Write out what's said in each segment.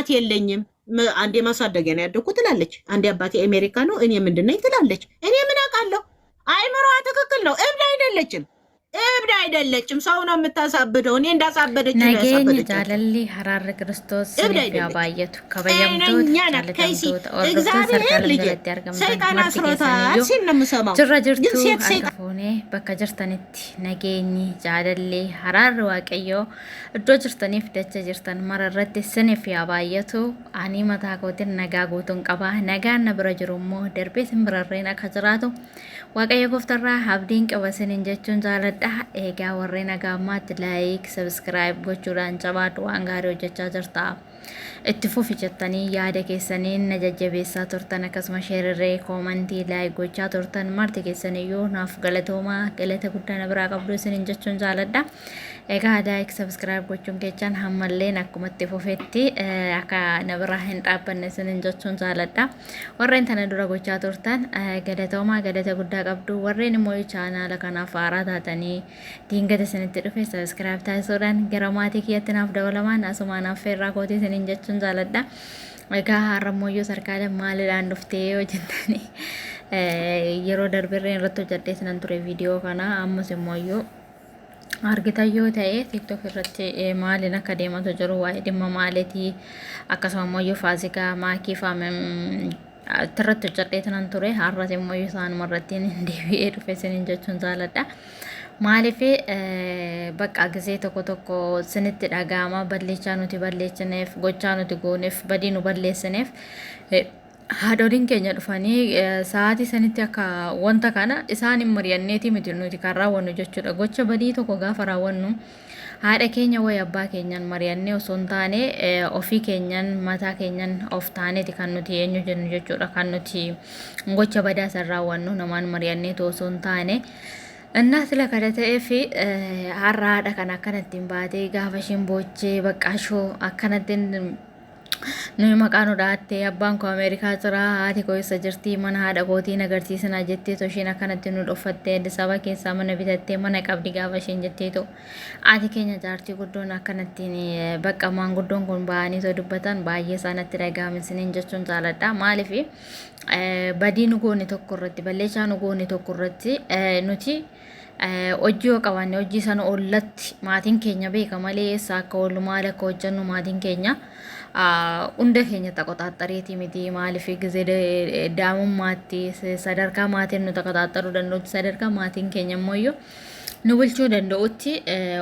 እናት የለኝም፣ አንዴ ማሳደጊያ ነው ያደግኩት ትላለች፣ አንዴ አባቴ አሜሪካ ነው፣ እኔ ምንድን ነኝ ትላለች። እኔ ምን አውቃለሁ? አይምሮዋ ትክክል ነው። እብድ አይደለችም። እብድ አይደለችም። ሰው ነው የምታሳብደው። እኔ እንዳሳበደች ነው Nageenyi ያሳበደቻቸው። Jaalalli haraarri Kiristoos እብድ siniif yaa አይደለችም። baay'atu. Kabajamtoota ጤነኛ ናት። ከይሲ jaalatamtoota hordoftoota እግዚአብሔር sarqalama ልጄ jalatti argamtan ሰይጣን marti አስሮታል keessaniyyuu ሲል ነው የምሰማው። jirra ግን jirtu ሴት harka ሰይጣን fuunee bakka jirtanitti nageenyi jaalalli haraarri Waaqayyoo iddoo jirtaniif dacha jirtan mara irratti siniif yaa baay'atu. Ani mataa kootiin nagaa guutuun qaba. Nagaan na bira jiru immoo darbee simbirarreen akka jiraatu Waaqayyo gooftarraa abdiin qaba sinin jechuun jaaladha. Egaa warreen haga ammaatti like, subscribe gochuudhaan jabaadhu waan gaarii hojjechaa jirta. Itti fufi jettanii yaada keessaniin na jajjabeessaa turtan akkasuma sheerirree koomantii like gochaa turtan marti keessaniyyuu naaf galatoomaa galata guddaa na biraa qabdu isinin jechuun jaaladha. Egaa like subscribe gochuun keessan hammalleen akkuma itti fufetti akka na biraa hin dhaabbanne isinin jechuun jaaladha. Warreen tana dura gochaa turtan galatoomaa galata guddaa qabdu. Warreen immoo chaanaala kanaaf haaraa taatanii diingata isinitti dhufe subscribe taasisuudhaan gara maatii kiyyatti naaf dabalamaan asumaan affeerraa kootii isinin jechuun jaaladha. Egaa har'a immoo sarkaalee maalidhaan dhuftee yoo jettanii yeroo darbirreen irratti hojjedhee isinan ture viidiyoo kana ammas immoo argitan yoo ta'e TikTok irratti maaliin akka deematu jiru waa'ee dhimma maaliitii akkasuma immoo faasikaa maakii faa irratti hojjedhee tunan ture har'as immoo isaanuma irratti deebi'ee dhufe isiniin jechuun jaaladha. Maaliif bakka gisee tokko tokko isinitti dhaga'ama balleechaa nuti balleessineef gochaa nuti gooneef badii nu balleessineef haadholiin keenya dhufanii sa'aatii sanitti akka wanta kana isaan hin mari'anneeti miti nuti kan raawwannu jechuudha. Gocha badii tokko gaafa raawwannu haadha keenya wayi abbaa keenyaan mari'annee osoo hin taane ofii keenyan mataa keenyan of taaneeti kan nuti eenyu jennu jechuudha. Kan nuti gocha badaa san raawwannu namaan mari'anneetu osoo hin taane. Innaa sila kana ta'eef har'a haadha kana akkanattiin baatee gaafa isheen boochee baqqaashoo akkanattiin nuyi maqaa nu dhaattee abbaan koo Ameerikaa jira haati koo eessa jirti mana haadha kootii na agarsiisinaa jetteetu isheen akkanatti nu dhoffattee Addis Ababa keessaa mana bitattee mana qabdi gaafa isheen jetteetu haati keenya jaartii guddoon akkanattiin bakka maanguddoon kun ba'anii too dubbatan baay'ee isaanatti dhaga'ame isiniin jechuun jaaladha. Maaliif badii nu goone tokko irratti balleessaa nu goone tokko irratti nuti hojii yoo qabaanne hojii sana ollatti maatiin keenya beeka malee eessa akka oollu maal akka hojjennu maatiin keenya hunda keenya taqoxaaxxareetii miti maaliif gizee daa'imummaatti sadarkaa maatiin nu taqoxaaxxaruu danda'utti sadarkaa maatiin keenya immoo nu bulchuu danda'utti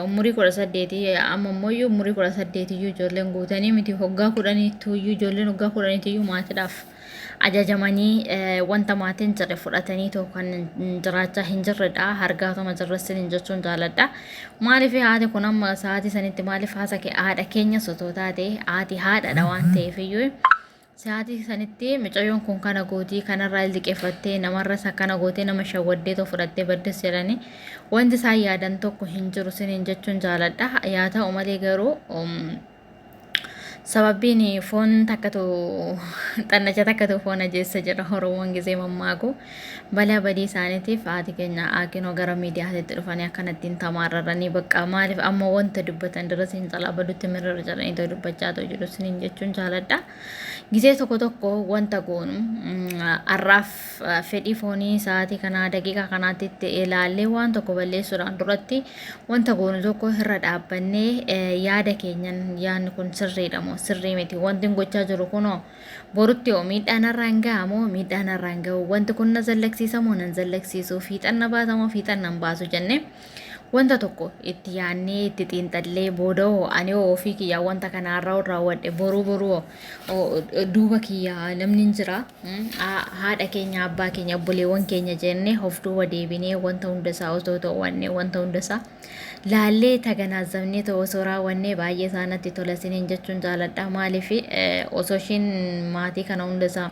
umurii 18 amma immoo umurii 18 iyyuu ijoolleen guutanii miti hoggaa 10tti iyyuu ijoolleen hoggaa 10tti iyyuu maatiidhaaf ajajamanii wanta maatiin jedhe fudhatanii too kan jiraachaa hin jirredha. Hargaatuma jirressin jechuun jaaladha. Maaliif haati kun amma sa'aatii sanitti maaliif haasa haadha keenya osoo taate haati haadhadha waan ta'eef iyyuu sa'aatii sanitti mucayyoon kun kana gootii kanarraa liqeeffattee namarras akkana gootee nama shawwaddee too fudhattee baddes jedhanii wanti isaan yaadan tokko hin jiru siniin jechuun jaaladha. Yaa ta'u malee garuu sababbiin foon takkatu xannacha takkatu foon ajeessa jedha Oromoon gisee mammaaku. Balaa badii isaaniitiif haati keenya aakinoo gara miidiyaatti dhufanii akkanattiin tamaararanii bakka maaliif amma wanta dubbatan dura siin calaa badutti mirra jedhanii too dubbachaa too jiru siniin jechuun jaaladha. Gisee tokko tokko wanta goonu har'aaf fedhii foonii sa'aatii kanaa daqiiqaa kanaatti itti ilaallee waan tokko balleessuudhaan duratti wanta goonu tokko irra dhaabbannee yaada keenyan yaadni kun sirriidha moo sirrii miti wanti gochaa jiru kunoo borutti hoo miidhaan irra hin ga'a moo miidhaan irra hin ga'u wanti kun na zallaqsiisa moo nan zallaqsiisu fiixan na baasa moo fiixan nan baasu jennee wanta tokko itti yaadnee itti xiinxallee booda hoo ani hoo ofii kiyyaa wanta kana har'a raawwadhe boruu boruu hoo duuba kiyyaa namni hin jira haadha keenya abbaa keenya obboleewwan keenya jennee of duuba deebinee wanta hunda isaa osoo to'annee wanta hunda isaa laallee taganaazamnee ta'u osoo raawwannee baay'ee isaanatti tola isiniin jechuun jaaladha. Maaliif osoo ishiin maatii kana hunda isaa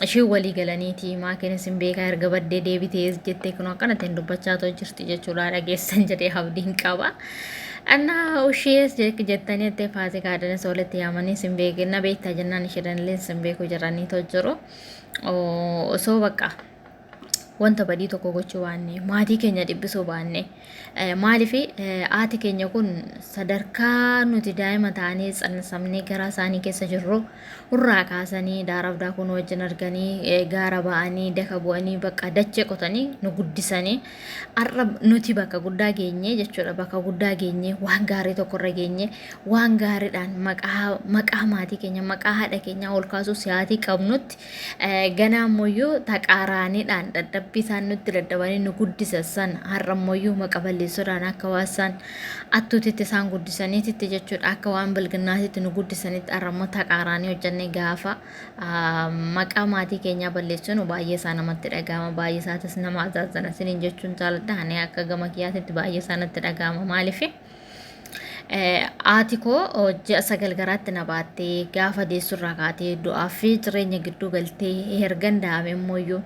ishiin walii galaniiti maatiin isin beekaa erga baddee deebitee jettee kun akkanatti hin dubbachaa ta'u jirti jechuudha dhageessan jedhee abdiin qaba. Annaa ishees jettanii jettee faasikaadhanis walitti yaamanii isin beekna beektaa jennaan isheedhanillee isin beeku jedhanii ta'u jiru. Osoo bakka Wanta badii tokko gochuu baanne, maatii keenya dhiphisuu baanne, maaliif haati keenya kun sadarkaa nuti daa'ima taanee tsansamnee garaa isaanii keessa jirru hurraa kaasanii daaraaf daakuu nu wajjin arganii, gaara ba'anii daka bu'anii bakka dachee qotanii nu guddisanii har'a nuti bakka guddaa geenye jechuudha. Bakka guddaa geenye, waan gaarii tokkorra geenye, waan gaariidhaan maqaa maatii keenya, maqaa haadha keenyaa ol kaasuu sa'aatii qabnutti, ganaa ammoyyuu taqaaraaniidhaan dadhabbii isaan nutti dadhabanii nu guddisan san har'a ammoyyuu maqa balleessuudhaan akka waan isaan attuutitti isaan guddisaniititti jechuudha, akka waan bilginnaatitti nu guddisanitti har'a immoo taqaaraanii hojjannee gaafa maqaa maatii keenyaa balleessinu baay'ee isaa namatti dhaga'ama, baay'ee isaatis nama azaazana isiniin jechuun jaaladha. Ani akka gama kiyyaatitti baay'ee isaa natti dhaga'ama. Maaliif? Haati koo ji'a 9 garaatti na baattee, gaafa deessurraa kaatee du'aa fi jireenya gidduu galtee, ergan da'ame immoo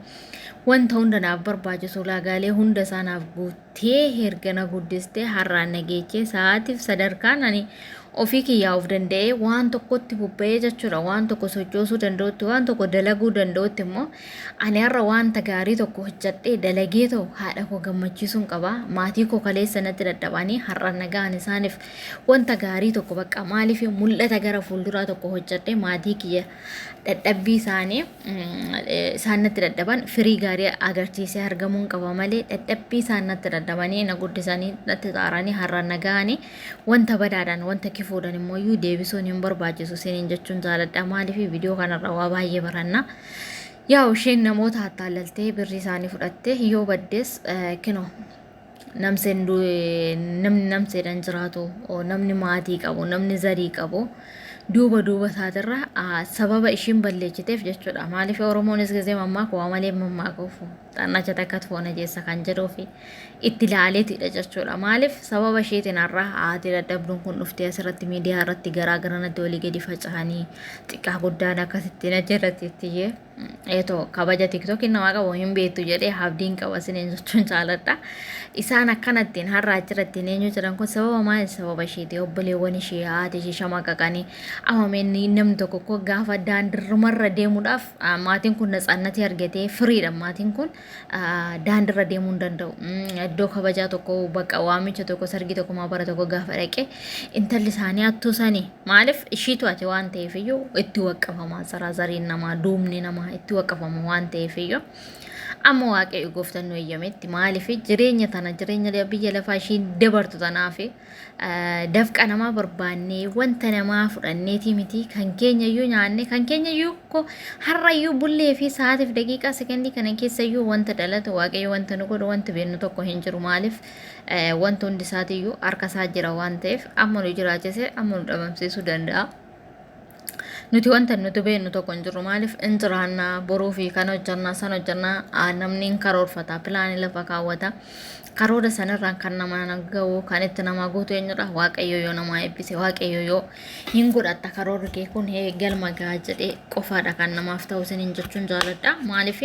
wanta hunda naaf barbaachisu ulaagaalee hunda isaa naaf guuttee, erga na guddistee har'aan na geechee, sa'aatiif sadarkaan ani ofii kiyyaa of danda'ee waan tokkotti bobba'ee jechuudha, waan tokko sochoosuu danda'utti, waan tokko dalaguu danda'utti immoo ani har'a wanta gaarii tokko hojjedhee dalagee ta'u haadha koo gammachiisuun qaba. Maatii koo kaleessa natti dadhabanii har'a nagaan isaaniif wanta gaarii tokko bakka maaliif mul'ata gara fuulduraa tokko hojjedhee maatii kiyya dadhabbii isaanii isaan natti dadhaban firii gaarii agarsiisee argamuun qaba malee, dadhabbii isaan natti dadhabanii na guddisanii natti xaaranii har'a nagaanii wanta badaadhaan, wanta kifuudhaan immoo iyyuu deebisuun hin barbaachisu isiniin jechuun jaaladha. Maaliif? Viidiyoo kanarra waa baay'ee baranna. Yaa isheen namoota attaallaltee birrii isaanii fudhattee yoo baddees, kinoo namseen namni namseedhaan jiraatu, namni maatii qabu, namni zarii qabu duuba duuba isaatirra sababa ishiin balleessiteef jechuudha. Maaliif? Oromoonis gizee mammaaku waa malee mammaakuuf xannacha takkatu foon ajeessa kan jedhuu fi itti ilaaleetidha jechuudha. Maaliif? Sababa isheetiin har'a haati dadhabduun kun dhuftee asirratti miidiyaa irratti garaa garanatti walii gadi faca'anii xiqqaa guddaan akkasitti na jalatti itti eetoo kabaja TikTokiin namaa qabu hin beektu jedhee abdiin qaba isiniin jechuun jaaladha. Isaan akkanattiin har'a achirrattiin eenyu jedhan kun sababa maali? Sababa isheeti. Obboleewwan ishee, haati ishee shamaqaqanii amameen namni tokko koo gaafa daandirrumarra deemuudhaaf maatiin kun natsaannatii argatee firiidha, maatiin kun daandirra deemuu hin danda'u. Iddoo kabajaa tokko bakka waamicha tokko, sargii tokko, maabara tokko gaafa dhaqe intalli isaanii hattuu sanii maaliif ishiitu ati waan ta'eef iyyuu itti waqqafama, zariin namaa, duubni namaa itti waqqafama waan ta'eef iyyuu. Amma Waaqayyo gooftaan nu eeyyametti, maaliif jireenya tana, jireenya biyya lafaa ishiin dabartu tanaaf dafqa namaa barbaannee wanta namaa fudhanneetii miti, kan keenya iyyuu nyaanne, kan keenya iyyuu ko har'a iyyuu bullee fi sa'aatiif daqiiqaa sekendii kana keessa iyyuu wanta dhalatu, Waaqayyo wanta nu godhu wanta beeknu tokko hin jiru. Maaliif? Wanta hundi isaatiiyyuu harka isaa jira waan ta'eef, amma nu jiraachise amma nu dhabamsiisuu danda'a. Nuti wanta nuti beeknu tokko hin jiru. Maaliif? Hin jiraannaa boruu fi kan hojjannaa san hojjannaa, namni hin karoorfata, pilaanii lafa kaawwata. Karoora sanirraan kan nama ga'u, kan itti nama guutu eenyudha? Waaqayyo yoo nama eebbise, Waaqayyo yoo hin godhatta karoorri kee kun galma gahaa jedhee qofaadha kan namaaf ta'u isiniin jechuun jaaladha. Maaliif?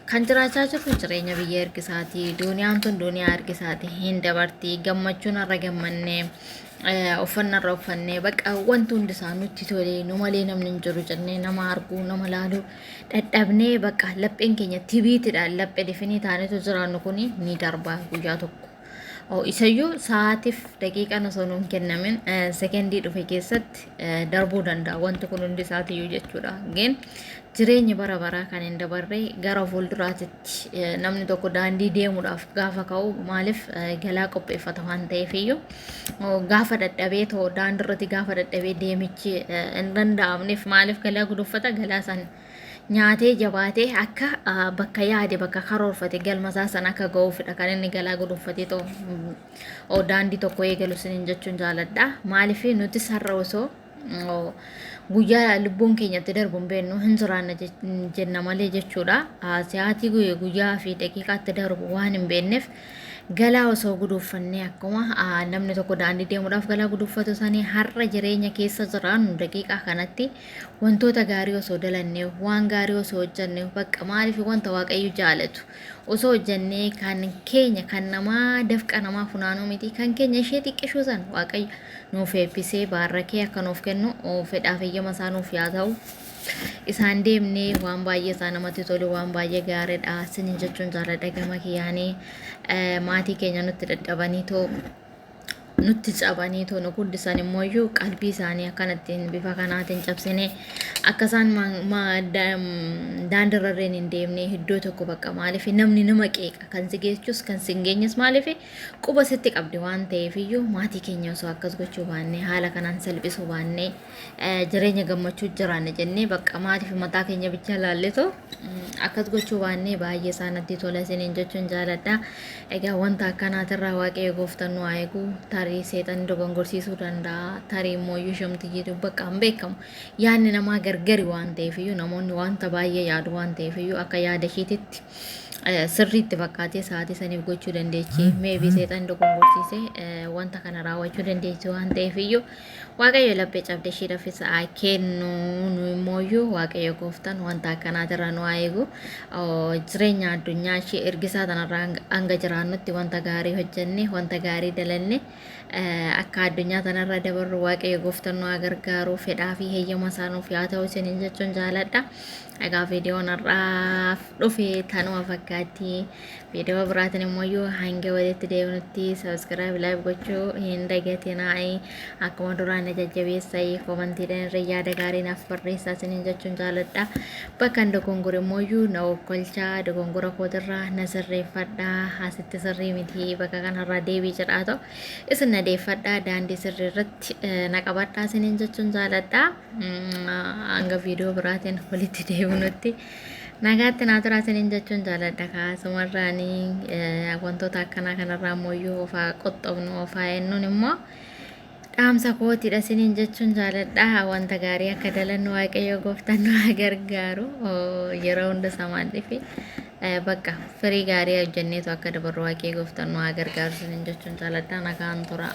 Kan jiraachaa jirru jireenya biyya ergisaati. Duuniyaan tun duuniyaa ergisaati. Hin dabarti. Gammachuun har'a gammannee, uffannaa irra uffannee, bakka wanti hundi isaa nutti tolee, nu malee namni hin jiru jennee nama arguu, nama laaluu dadhabnee, bakka lapheen keenya tibiitidhaan laphee difinii taanetu jiraannu kun ni darba guyyaa tokko. Isayyuu sa'aatiif daqiiqaan osoo nuun kennamin sekendii dhufe keessatti darbuu danda'a wanti kun hundi isaatiyyuu jechuudha. Gin jireenyi bara baraa kan hin dabarre gara fuulduraatitti namni tokko daandii deemuudhaaf gaafa ka'u maaliif galaa qopheeffata waan ta'eef iyyuu, gaafa dadhabee ta'u daandii irratti gaafa dadhabee deemichi hin danda'amneef maaliif galaa guduffata? Galaa san nyaatee jabaatee akka bakka yaade, bakka karoorfate, galma isaa san akka ga'uufidha kan inni galaa gudunfatee ta'u daandii tokko eegalu isiniin jechuun jaaladha. Maaliif? Nuti har'a osoo guyyaa lubbuun keenyatti darbu hin beeknu, hin jiraanna jenna malee jechuudha. Sa'aatii guyyaa fi daqiiqaatti darbu waan hin beekneef galaa osoo guduuffannee, akkuma namni tokko daandii deemuudhaaf galaa guduuffatu sanii, har'a jireenya keessa jiraannu daqiiqaa kanatti wantoota gaarii osoo dalannee, waan gaarii osoo hojjenne, bakka maaliif wanta Waaqayyo jaalatu osoo hojjennee, kan keenya kan namaa dafqa namaa funaanuu miti, kan keenya ishee xiqqishuu san Waaqayyo nuuf eebbisee baarrakee akka nuuf kennu fedhaaf eeyyama isaa nuuf yaa ta'u. Isaan deemnee waan baay'ee isaa namatti tolu, waan baay'ee gaariidha isiniin jechuun jaaladha. Gama kiyyaanii maatii keenya nutti dadhabanii too, nutti cabanii too nu guddisan immooyyuu qalbii isaanii akkanattiin bifa kanaatiin cabsine akka isaan daandirrarreen hin deemne iddoo tokko bakka. Maaliif namni nama qeeqa, kan si geechus kan si hin geenyes, maaliif quba sitti qabdi waan ta'eef iyyuu. Maatii keenya osoo akkas gochuu baanne, haala kanaan salphisuu baanne, jireenya gammachuu jiraanne jennee bakka. Maaliif mataa keenya bicha laalletoo akkas gochuu baannee baay'ee isaa natti tola isiniin jechuun jaaladha. Egaa wanta akkanaatirraa Waaqayyo gooftaan nu haa eegu. Tarii seexanni dogongorsiisuu danda'a. Tarii immoo iyyuu shamtiyyiitu bakka hin beekamu. Yaadni namaa gargari waan ta'eef iyyuu, namoonni wanta baay'ee yaadu waan ta'eef iyyuu, akka yaada ishiititti sirriitti fakkaatee sa'aatii saniif gochuu dandeechi. Meebii seexanni dogongorsiisee wanta kana raawwachuu dandeechi waan ta'eef iyyuu, Waaqayyo laphee cabde ishiidhaaf isa haa kennu. Nu immooyyuu Waaqayyo gooftaan wanta akkanaatirraa nu haa eegu. Jireenya addunyaa ishee ergisaa tanarraa hanga jiraannutti wanta gaarii hojjenne, wanta gaarii dalanne akka addunyaa tanarra dabarru Waaqayyo gooftaan nu haa gargaaru. Fedhaa fi heyyama isaa nuuf yaa ta'u isiniin jechuun jaaladha. Egaa viidiyoon har'aaf dhufe tanuma fakkaatti. Viidiyoo biraatiin immoo yoo hanga walitti deebinutti subscribe, like gochuu hin dagatinaa. Akkuma duraan na jajjabeessaa, komantiidhaan irra yaada gaarii naaf barreessaa isiniin jechuun jaaladha. Bakka hin dogongore immoo na okkolchaa, dogongora kootirraa na sirreeffadha. Asitti sirrii miti, bakka kanarraa deebii jedhaa ta'u isin na deeffadha, daandii sirrii irratti na qabadha isiniin jechuun jaaladha. Hanga viidiyoo biraatiin walitti deebinutti nagaatti naa turaa isiniin jechuun jaaladha. Kaasumarraanii wantoota akkanaa kanarraa immoo ofaa qoxxobnu, ofaa ennuun immoo dhaamsa kootiidha isiniin jechuun jaaladha. Wanta gaarii akka dalannu Waaqayyo gooftaan nu haa gargaaru. Yeroo hunda samaan dhifi bakka firii gaarii hojjenneetu akka dabarru Waaqayyo gooftaan nu haa gargaaru isiniin jechuun jaaladha. Nagaan tura.